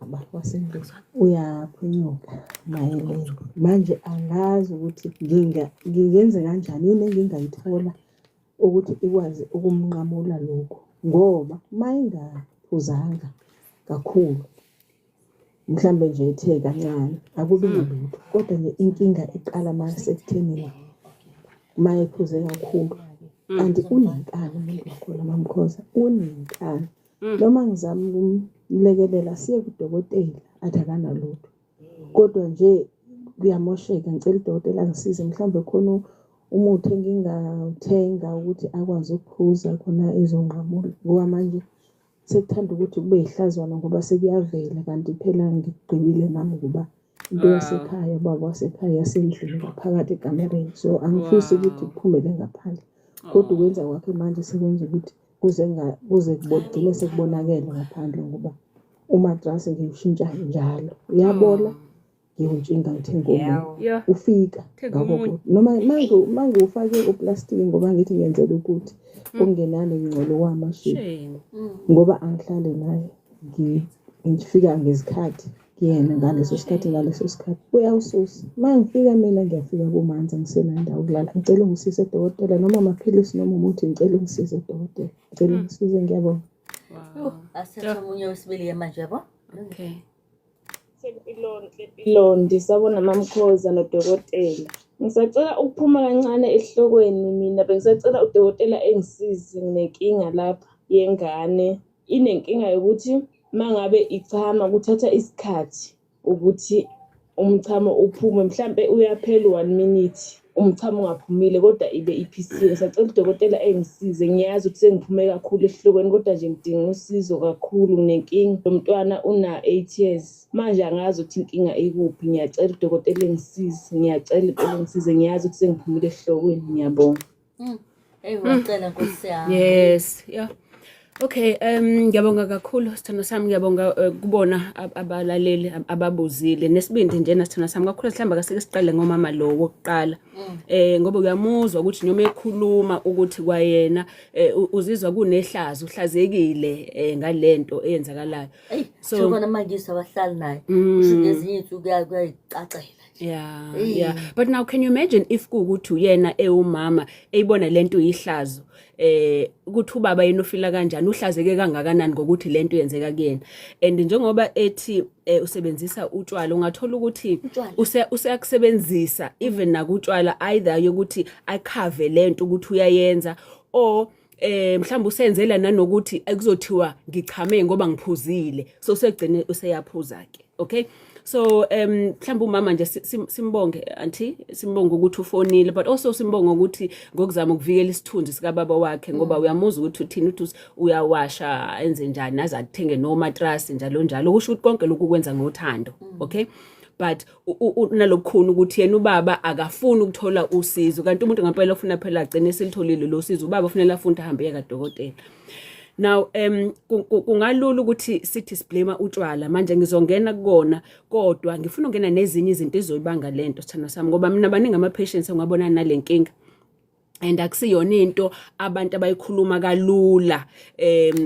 Ubaba wasendlini uyaphunyuka mayelele. Manje angazi ukuthi ngingenze kanjani, yini engingayithola ukuthi ikwazi ukumnqamula lokhu ngoba uma engaphuzanga kakhulu mhlambe nje ethe kancane akubi nalutho, kodwa nje inkinga iqala masekuthenini uma ephuze kakhulu. Kanti unenkani umuntu wakhona MaMkhoza, unenkani. Noma ngizama ukumlekelela siye kudokotela athi akanalutho, kodwa nje kuyamosheka. Ngicela udokotela angisize mhlawumbe khona umuthi engingawuthenga ukuthi akwazi ukuphuza khona ezonqamula, ngoba manje sekuthanda ukuthi kube yihlazwana ngoba sekuyavela kanti phela ngikugqibile nami ngoba into yasekhaya, ubaba wasekhaya yasendlini ngaphakathi ekamereni, so angifisi ukuthi kuphumele ngaphandle, kodwa ukwenza kwakhe manje sekwenza ukuthi kuze kuze kugcine sekubonakele ngaphandle ngoba umatrasi ngiwushintsha njalo uyabola, ngiwuntshinga ngithenga omunye. Ufika ngakho noma mangiwufake uplastiki ngoba ngithi ngiyenzela ukuthi okungenani ngingcono kwamashini ngoba angihlale naye, ngifika ngezikhathi kuyena ngaleso sikhathi, ngaleso sikhathi uyawususa. Uma ngifika mina ngiyafika kumanzi, angisenayo indawo yokulala. Ngicela ungisize dokotela, noma amaphilisi noma umuthi, ngicela ungisize dokotela, ngicela ungisize, ngiyabonga. Asithathe omunye wesibili-ke manje, yabo. Okay. Mpilonhle Mpilondi, sawubona MaMkhoza nodokotela. Ngisacela ukuphuma kancane esihlokweni mina, bengisacela udokotela engisize, nginenkinga lapha yengane. Inenkinga yokuthi uma ngabe ichama kuthatha isikhathi ukuthi umchamo uphume, mhlampe uyaphela u-one minute umchamo ungaphumile kodwa ibe iphisiwe. Ngisacela udokotela engisize, ngiyazi ukuthi sengiphume kakhulu esihlokweni kodwa nje ngidinga usizo kakhulu, nginenkinga. Lo mntwana una-8 years manje, angazi ukuthi inkinga ikuphi. Ngiyacela udokotela engisize, ngiyacela impela engisize, ngiyazi ukuthi sengiphumile esihlokweni, ngiyabonga. Hey, wacela Nkosi yami. Yes, yeah. Okay, ngiyabonga kakhulu sithando sami, ngiyabonga kubona abalaleli ababuzile nesibindi njena sithando sami kakhulu. Mhlawumbe akasike siqale ngomama lo wokuqala. Ngoba uyamuzwa ukuthi noma ekhuluma ukuthi kwayena uzizwa kunehlazo, uhlazekile ngalento eyenzakalayo. Eyi, so khona manje abahlali naye. Kusho ngezinye iy'nsuku kuyayicacela. Yeah. But now can you imagine if kuwukuthi uyena ewumama eyibona lento ihlazo, ukuthi ubaba yena ufila kanjani, uhlazeke kangakanani ngokuthi lento yenzeka kuyena? And njengoba ethi usebenzisa utshwala, ungathola ukuthi Utshwala. Useyakusebenzisa even nakutshwala, either yokuthi a-cover lento ukuthi uyayenza or mhlawumbe usenzela nanokuthi ekuzothiwa ngichame ngoba ngiphuzile, so segcine useyaphuza ke. Okay, so mhlawumbe umama nje simbonge auntie, simbonge ukuthi ufonile, but also simbonge ukuthi ngokuzama ukuvikela isithunzi sikababa wakhe, ngoba uyamuzwa ukuthi uthini, uthi uyawasha, enze njani, aze athenge nomatrasi njalo njalo, kusho ukuthi konke lokhu kwenza ngothando. Okay, but unalokukhona ukuthi yena ubaba akafuni ukuthola usizo, kanti umuntu ngempela ufuna phela agcine eselitholile lo sizo. Ubaba ufanele afunde, ahambe kadokotela. Now kungalula ukuthi sithi si-blame utshwala. Manje ngizongena kukona, kodwa ngifuna ukungena nezinye izinto ezoyibanga lento, sithando sami, ngoba mina baningi ama patients engwabona nale nkinga and akusiyona into abantu abayikhuluma kalula,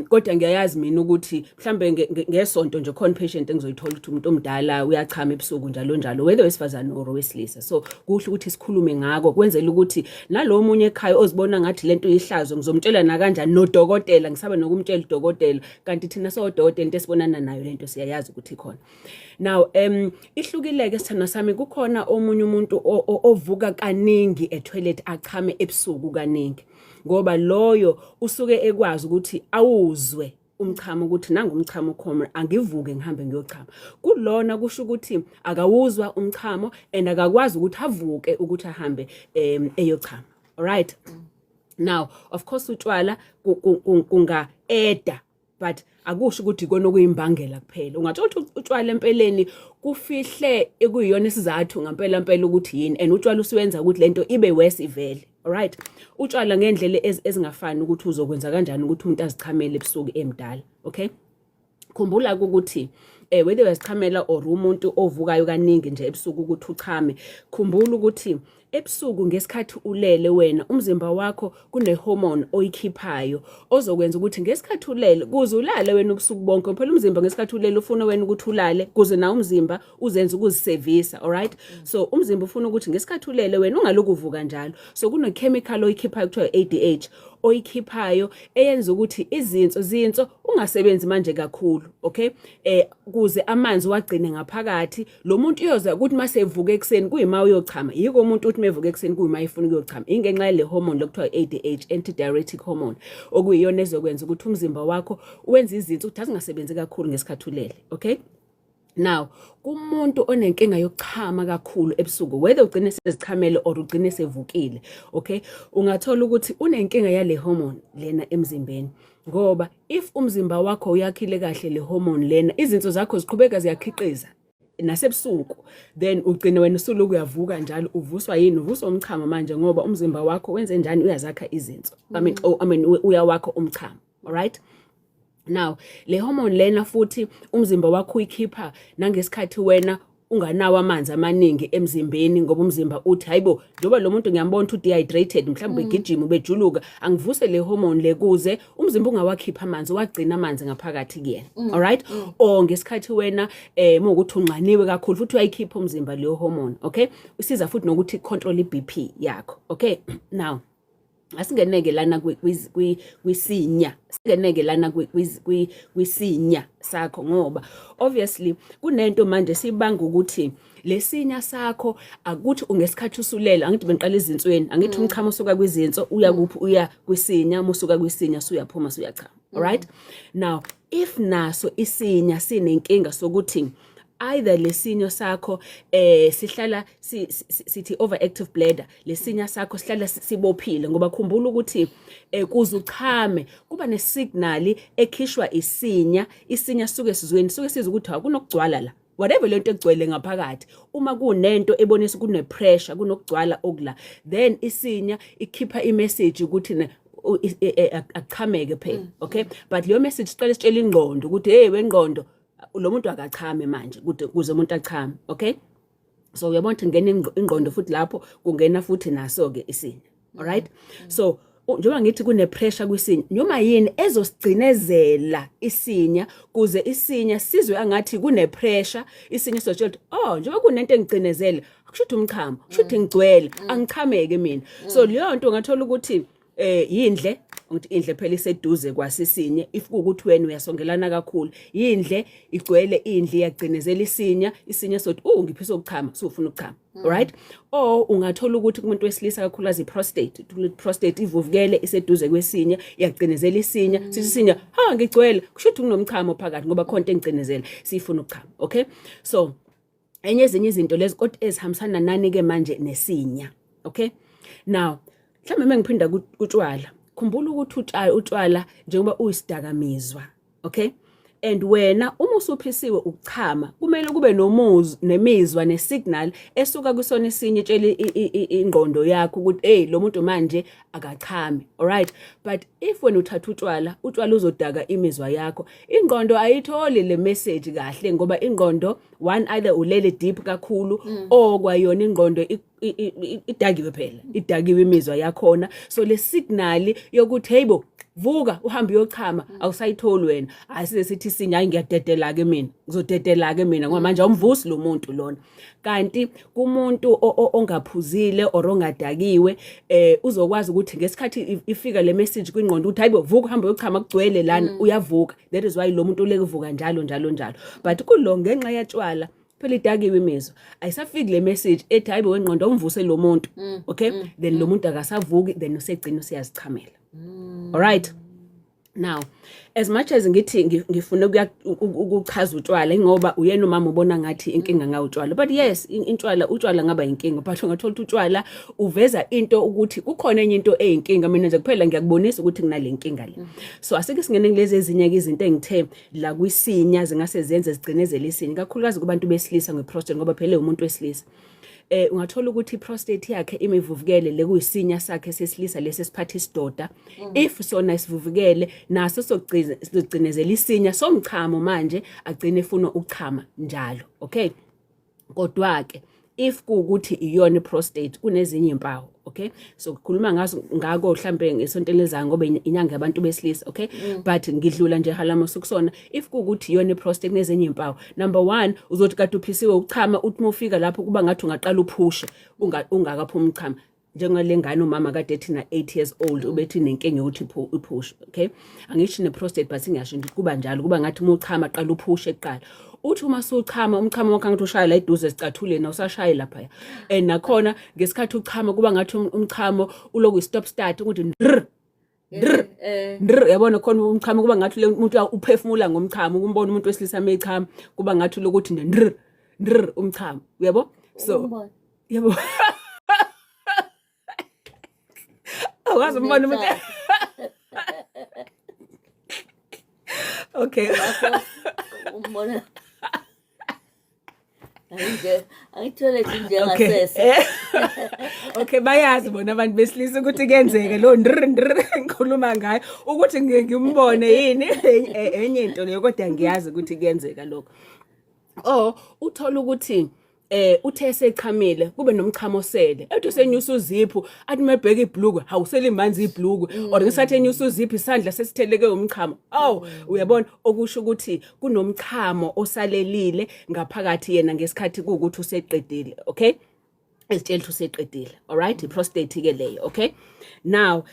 kodwa ngiyayazi mina ukuthi mhlambe ngesonto nje khona patient engizoyithola ukuthi umuntu omdala uyachama ebusuku njalo njalo, whether wesifazane or owesilisa. So kuhle ukuthi sikhulume ngako, kwenzela ukuthi nalo munye ekhaya ozibona ngathi lento ihlazo, ngizomtshela na kanjani nodokotela, ngisabe nokumtshela udokotela, kanti thina sodokotela into esibonana nayo lento siyayazi ukuthi ikhona. Now ihlukile ke sithando sami, kukhona omunye umuntu ovuka kaningi e-toilet, achame ebusuku kaningi, ngoba loyo usuke ekwazi ukuthi awuzwe umchamo ukuthi nangu umchamo ukhona, angivuke ngihambe ngiyochama. Kulona kusho ukuthi akawuzwa umchamo and akakwazi ukuthi avuke ukuthi ahambe eyochama. Alright, now of course utshwala kunga-eda, but akusho ukuthi ikona okuyimbangela kuphela. Ungathola ukuthi utshwala empeleni kufihle ekuyiyona isizathu ngampela mpela ukuthi yini, and utshwala usuwenza ukuthi lento ibe worse ivele. Alright, utshwala ngendlela ezingafani ukuthi uzokwenza kanjani ukuthi umuntu azichamele ebusuku emdala. Okay. Khumbula ukuthi whether uyazichamela or umuntu ovukayo kaningi nje ebusuku ukuthi uchame, khumbula ukuthi ebusuku ngesikhathi ulele wena umzimba wakho kune-hormone oyikhiphayo ozokwenza ukuthi ngesikhathi ulele, kuze ulale wena ubusuku bonke phela umzimba ngesikhathi ulele ufuna wena ukuthi ulale kuze nawo umzimba uzenze ukuzisevisa, alright? So umzimba ufuna ukuthi ngesikhathi ulele wena ungaloku uvuka njalo. So kune-chemical oyikhiphayo kuthiwa ADH oyikhiphayo eyenza ukuthi izinso zinso ungasebenzi manje kakhulu, okay? Kuze amanzi wagcine ngaphakathi. Lo muntu uyoza ukuthi mase evuka ekuseni kuyima uyochama. Yiko umuntu uthi mevuka ekuseni kuyima efuna ukuyochama, ingenxa yale hormone lokuthiwa ADH, antidiuretic hormone, okuyiyona ezokwenza ukuthi umzimba wakho wenze izinso ukuthi azingasebenzi kakhulu ngesikhathi ulele, okay? Now, kumuntu onenkinga yokuchama kakhulu ebusuku, whether ugcine sezichamele or ugcine sevukile, okay, ungathola ukuthi unenkinga yale hormone lena emzimbeni. Ngoba if umzimba wakho uyakhile kahle le hormone lena, izinso zakho ziqhubeka ziyakhiqiza nasebusuku, then ugcine wena usuloku uyavuka njalo. Uvuswa yini? Uvuswa umchamo manje, ngoba umzimba wakho wenze njani? Uyazakha izinso, I mean, oh, I mean, uyawakha umchamo, alright? Now le hormone lena futhi umzimba wakho uyikhipha nangesikhathi wena unganawo amanzi amaningi emzimbeni, ngoba umzimba uthi, hayibo, njengoba lo muntu ngiyambona ukuthi dehydrated, mhlawumbe begijima, ubejuluka, angivuse le hormone le kuze umzimba ungawakhipha amanzi, wagcina amanzi ngaphakathi kuyena, alright? Or ngesikhathi wena mukuthi unxaniwe kakhulu, futhi uyayikhipha umzimba leyo hormone, okay? Usiza futhi nokuthi control iBP yakho, okay? Now asingeneke lana kwisinya, singeneke lana kwisinya sakho, ngoba obviously kunento manje sibanga ukuthi lesinya sakho akuthi ungesikhathi usulela. Angithi bengiqala izinsweni, angithi umchamo usuka kwizinso uya kuphi? Uya kwisinya. Uma usuka kwisinya suyaphuma, suyachama, alright? Now if naso isinya sinenkinga sokuthi either lesinyo sakho sihlala sithi overactive bladder, lesinya sakho sihlala sibophile, ngoba khumbula ukuthi kuze uchame kuba nesignal ekhishwa isinya. Isinya suke sizweni, suke sizwe ukuthi akunokugcwala la, whatever lento egcwele ngaphakathi. Uma kunento ebonisa kune pressure, kunokugcwala okula, then isinya ikhipha imessage ukuthi achameke phela, okay? But leyo message siqale sitshela ingqondo ukuthi, hey wengqondo, lo muntu akachame manje kude kuze umuntu achame, okay? So uyabona ukuthi ngena ingqondo futhi lapho kungena futhi naso ke isinya, alright? So njengoba ngithi kune pressure kwisinya, noma yini ezosigcinezela isinya kuze isinya sizwe angathi kune pressure, isinya sizotshela ukuthi, oh, njengoba kunento engigcinezele, akusho ukuthi umchamo, kusho ukuthi ngigcwele, angichameke mina. So leyo nto ungathola ukuthi yindle, ukuthi indle phela iseduze kwasisinye. If kuwukuthi wena uyasongelana kakhulu, yindle igcwele, indle iyagcinezela isinya, isinya sothi, oh, ngiphisa ukuchama, sufuna ukuchama, right? Or ungathola ukuthi kumuntu wesilisa kakhulukazi i-prostate, prostate ivuvukele, iseduze kwesinya, iyagcinezela isinya, sithi isinya, ha, ngigcwele, kusho ukuthi kunomchamo phakathi ngoba khona into engcinezela, sifuna ukuchama, okay? So enye ezinye izinto lezi kodwa ezihambisana nani ke manje nesinya, okay? Now mhlawumbe mengiphinda kutshwala, khumbula ukuthi utshwala njengoba uyisidakamizwa, okay, and wena uma usuphisiwe ukuchama kumele kube nomuzwa nemizwa nesignal esuka kusona isinye itshela ingqondo yakho ukuthi, hey, lo muntu manje akachame, alright? But if wena uthatha utshwala, utshwala uzodaka imizwa yakho, ingqondo ayitholi le message kahle, ngoba ingqondo one, either ulele deep kakhulu or kwayona ingqondo idakiwe phela, idakiwe imizwa yakhona. So le signal yokuthi, hey bo, vuka uhambe uyochama, awusayitholi wena. Asize sithi sinya, hayi, ngiyadedela ke mina, ngizodedela ke mina, ngoba manje awumvusi lo muntu lona. Kanti kumuntu ongaphuzile or ongadakiwe, uzokwazi ukuthi ngesikhathi ifika le message kwingqondo ukuthi, hayibo, vuka uhambe uyochama, kugcwele lana, uyavuka. That is why lo muntu uleke uvuka njalo njalo njalo. But kulo ngenxa yatshwala phela idakiwe imizwa, ayisafiki le message ethi, hayibo wengqondo, umvuse lo muntu, okay? Then lo muntu akasavuki, then usegcina usiyazichamela, alright? Now as much as ngithi ngifuna ukuchaza utshwala ngoba uyena umama ubona ngathi inkinga ngawo utshwala, but yes, intshwala, utshwala ngaba inkinga, but ungathola ukuthi utshwala uveza into ukuthi kukhona enye into eyinkinga. Mina nje kuphela ngiyakubonisa ukuthi kunale nkinga le. So asike singene kulezi ezinye ke izinto engithe la kwisinya zingase zenze zigcinezele isinya, kakhulukazi kubantu besilisa ngeprostate, ngoba phela umuntu wesilisa. Ungathola ukuthi i-prostate yakhe imivuvukele, le kuyisinya sakhe sesilisa lesi esiphatha isidoda. If sona isivuvukele naso sogcinezela isinya somchamo, manje agcine efuna ukuchama njalo, okay? Kodwa ke if kuwukuthi iyona i-prostate, kunezinye impawu, okay? So kukhuluma ngazo ngako mhlambe ngesonto elizayo, ngoba inyanga yabantu besilisa, okay? But ngidlula nje halamo sukusona. If kuwukuthi iyona i-prostate, kunezinye impawu. Number 1, uzothi kade uphisiwe ukuchama, uthi uma ufika lapho kuba ngathi ungaqala uphushe ungakaphumi uchama, njengale ngane umama kade ethi na 8 years old ubethi nenkinga yokuthi iphushe, okay? Angisho ne-prostate, but ngiyasho nje kuba njalo, kuba ngathi uma uchama qala uphushe kuqala. Uthi uma suchama, umchamo wakho angathi ushaya la eduze esicathuleni, awusashayi laphaya. And nakhona ngesikhathi uchama kuba ngathi umchamo uloku stop start, ukuthi ndr ndr ndr, yabona khona umchamo kuba ngathi umuntu uphefumula ngomchamo. Ukumbona umuntu wesilisa mechama kuba ngathi lokuthi nje ndr ndr umchamo, uyabo? So yabo, awazi umbona umuntu, okay? Umbona angithole njengasese. Okay, bayazi bona abantu besilisa ukuthi kuyenzeke lo ndr ndr ngikhuluma ngayo, ukuthi ngike ngimbone yini enye into leyo, kodwa ngiyazi ukuthi kuyenzeka lokho. Oh, uthola ukuthi uthe sechamile kube nomchamo osele, ethi usenyusa uziphu, athi mebheka ibhluku, hawu, selimanzi ibhluku, or ngesikhathi enyusa uziphu isandla sesitheleke umchamo. Awu, uyabona, okusho ukuthi kunomchamo osalelile ngaphakathi yena ngesikhathi kuwukuthi useqedile, okay? Ezitshela ukuthi useqedile, alright? I-prostate ke leyo, okay? Now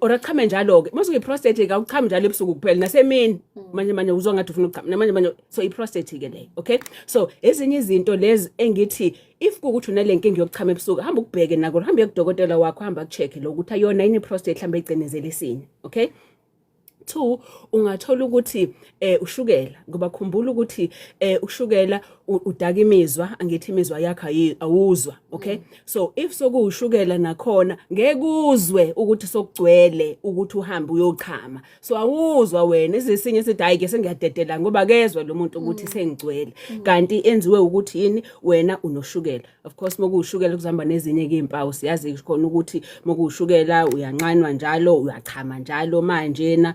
or achame njalo ke mase uyi-prostate ke, awuchami njalo ebusuku kuphela, nasemini manje manje uzwa ngathi ufuna ukuchama namanje manje. So i-prostate ke leyo, okay? So ezinye izinto lezi engithi if kuwukuthi unale nkinga yokuchama ebusuku, hamba ukubheke nako, hamba kudokotela wakho, hamba ku-check lo ukuthi ayona yini i-prostate mhlawumbe igcinezela isinya, okay? Two, ungathola ukuthi ushukela, ngoba khumbula ukuthi ushukela udaka imizwa, angithi imizwa yakho awuzwa, okay? So if sokuwushukela nakhona ngeke uzwe ukuthi sokugcwele ukuthi uhambe uyochama, so awuzwa wena ezesinye sithi hayi ke sengiyadedela, ngoba kezwa lo muntu ukuthi sengigcwele, kanti enziwe ukuthi yini? Wena unoshukela. Of course mokuwushukela kuzohamba nezinye ke impawu, siyazi khona ukuthi mokuwushukela uyanxanwa njalo, uyachama njalo, manjena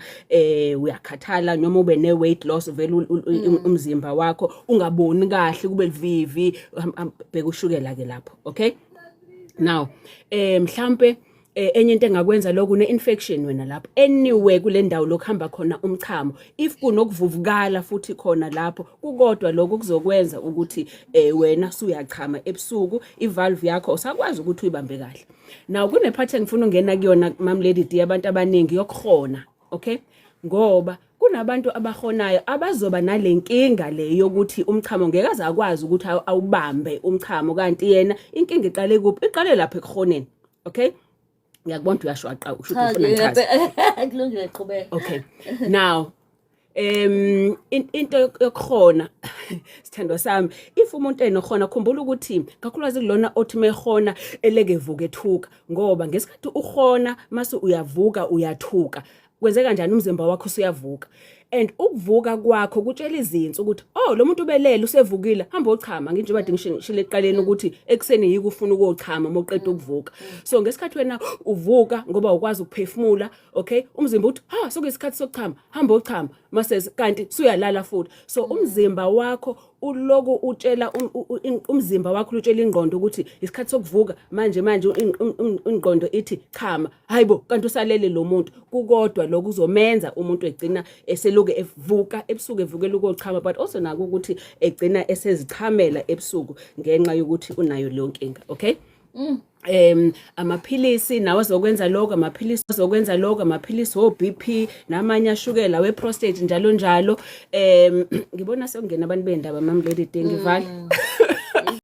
uyakhathala noma ube ne weight loss vele, umzimba wakho ungaboni kahle, kube livivi. Bheka ushukela ke lapho, okay? Now mhlambe enye into engakwenza lokhu, ne-infection wena lapho anyway kule ndawo lokuhamba khona umchamo, if kunokuvuvukala futhi khona lapho kukodwa, lokho kuzokwenza ukuthi wena suyachama ebusuku, i-valve yakho usakwazi ukuthi uyibambe kahle. Now kune-part engifuna ungena kuyona, Mam Lady D, abantu abaningi yokuhona, okay? Ngoba kunabantu abahonayo abazoba nale nkinga le yokuthi umchamo ngeke aze akwazi ukuthi awubambe umchamo, kanti yena inkinga iqale kuphi? Iqale lapha ekuhoneni, okay? Ngiyakubona ukuthi uyashwaqa, usho Cha, ukuthi ufuna ngichaze. Kulungile, qhubeka. Okay, now into yokuhona, sithandwa sami, if umuntu enohona, khumbula ukuthi kakhulukazi kulona othi mehona eleke evuka ethuka, ngoba ngesikhathi uhona mase uyavuka uyathuka, kwenzeka kanjani? Umzimba wakho usuyavuka, and ukuvuka kwakho kutshela izinso ukuthi oh, lo muntu ubelele, usevukile, hamba ochama. Njengoba ngishilo ekuqaleni ukuthi ekuseni yiko ufuna ukuyochama uma uqeda ukuvuka. So ngesikhathi wena uvuka, ngoba ukwazi ukuphefumula, okay, umzimba uthi ha, sokuyisikhathi sokuchama, hamba ochama, mase kanti suyalala futhi. So umzimba wakho uloku utshela umzimba wakho utshela ingqondo ukuthi isikhathi sokuvuka manje manje, ingqondo ithi chama, hayibo, kanti usalele lo muntu. Kukodwa lokhu kuzomenza umuntu egcina eseluke evuka ebusuku evukela ukuyochama, but also nako ukuthi egcina esezichamela ebusuku ngenxa yokuthi unayo leyo nkinga, okay? Amaphilisi nawo azokwenza lokho, amaphilisi azokwenza lokho, amaphilisi o BP namanye ashukela we prostate njalo njalo. Ngibona sekungena abantu bendaba, Mam Lady D, ngivala.